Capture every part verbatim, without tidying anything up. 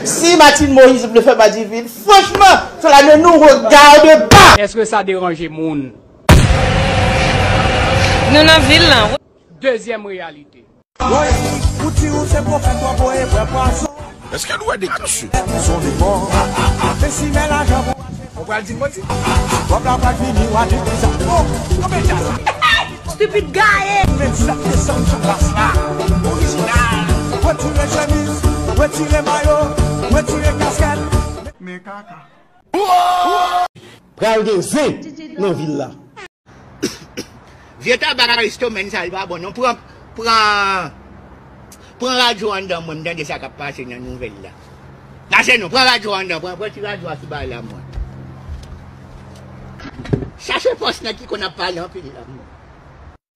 Si Martine Moïse vle fè Madivin, franchman, cela ne nous regarde pas. Èske sa deranje moun? Nou nan vil lan. Dezyèm reyalite. Woy, ou di ou se pwofèt, w ap voye bwè pwason. Èske nou wè de kouch? Ou pral di m manti? Kòb la pral vini, w a di konsa. Oh, anpil djaz. Stupid gaye. Vennsenk desanm sou plas la. Orijinal. Retire chemiz, retire mayo, retire kaskèt. Men kaka. Pral gen zen nan vil la. Vye tabak Aristo, men sa li pa bon non. Pran, pran, pran radyo anndan mwen, m tande sa k ap pase nan nouvèl la. Pase non, pran radyo anndan, pran, pran ti radyo a sou bagay la mwen. Chache pòs nèg ki konn ap pale anpil la mwen.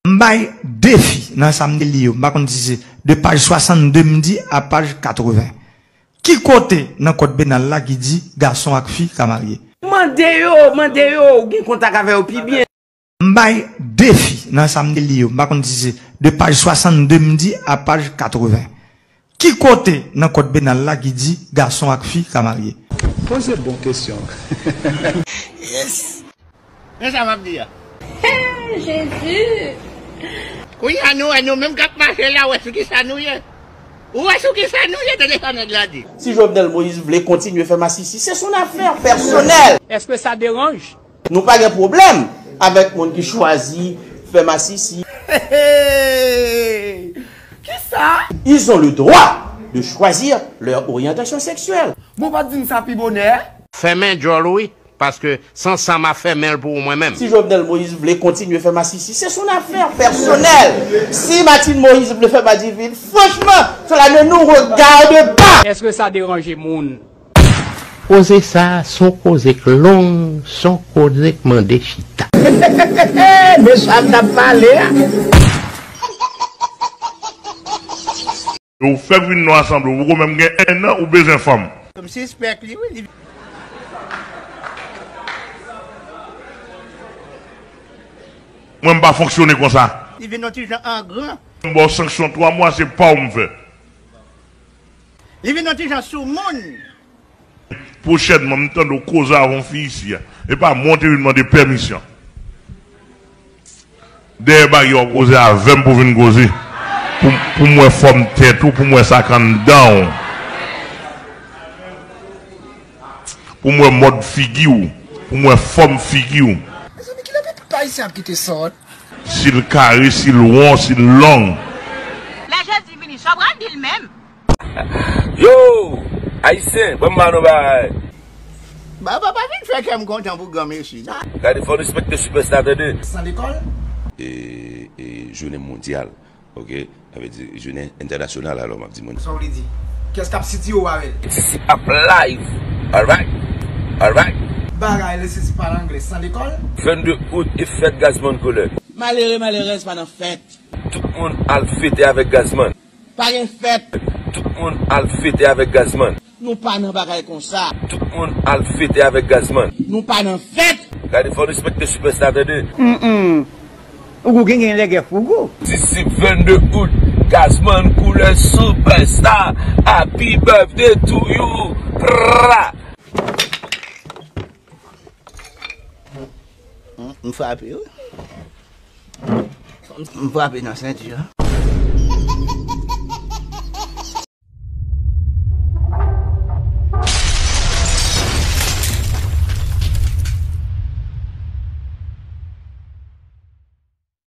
M bay defi nan sa m te li yo. M pa konn si se de paj swasannde m di a paj katreven. Ki kote nan kòd penal la ki di gason ak fi ka marye? Mande yo, mande yo, ou gen kontak avè yo pi byen. M bay defi nan sa m te li yo. M pa konn si se de paj swasannde m di a paj katreven. Ki kote nan kòd penal la ki di gason ak fi ka marye? Poze bon kesyon. Yes. Men sa m ap di a. Hey, Jezi! Kounye a nou wè nou menm k ap mache la, ou wè sou kisa nou ye? Ou wè sou kisa nou ye, tande sa nèg la di. Si Jovenel Moïse vle kontinye fè masisi, c'est son affaire personnelle. Èske sa deranje? Nou pa gen pwoblèm avèk moun ki chwazi fè masisi. Kisa? Ils ont le droit de choisir leur orientation sexuelle. Bon, pa t di m sa pi bonè. Fèmen djòl ou wi, paske san san m a fèmen l pou ou mwen menm. Si Jovenel Moïse vle kontinye fè masisi, c'est son affaire personnelle. Si Martine Moïse vle fè Madivin, franchman, cela ne nous regarde pas. Èske sa deranje moun? Koze sa a se yon koze k long, se yon koze k mande chita. De sa m t ap pale a. Ou fèk vin nwa sanble, ou poko menm gen ennan, ou bezwen fanm. M sispèk li wi, li. Mwen m pa fonksyone konsa. Li vin yon ti jan an gran. M ba w sanksyon twa mwa, se pa w m fè. Li vin yon ti jan sou moun. Pwochènman, m tande w koze avè yon fi isi a. E pa mwen w te vin mande pèmisyon. Dèyè baryè w ap koze avè m pou vin koze. Pou, pou m wè fòm tèt ou, pou m wè sa k anndan w. Pou m wè mòd figi w, pou m wè fòm figi w. Mezanmi, kilè tout Ayisyen ap kite sòt? Si l kare, si l won, si l long. Lè Jezi vini, sa w pral di l menm? Yo! Ayisyen, ban m ba nou bagay. Baba pa vin fè kè m kontan pou granmesi, non. Gade, fò n respekte sipèsta, tande. San lekòl? E, e, jounen mondyal, oke? Sa vle di, jounen entènasyonal, alò, m ap di moun. Sa w vle di? Kiyès k ap sitiye w avè l? Disip ap live. Alright. Alright. Bagay, lè sesi pale anglè, san lekòl? Vennde out e fèt Gazman Koulè. Malere, malerèz pa nan fèt. Tout moun al fete avèk Gazman. Pa gen fèt. Tout moun al fete avèk Gazman. Nou pa nan bagay konsa. Tout moun al fete avèk Gazman. Nou pa nan fèt. Gade, fò n respekte sipèsta, tande. Mm, mm. Fougou gen, gen lè gen fougou. Disip vennde out, Gazman Koulè sipèsta. Happy birthday to you. Pra! M, m frape wi. M frape nan senti a.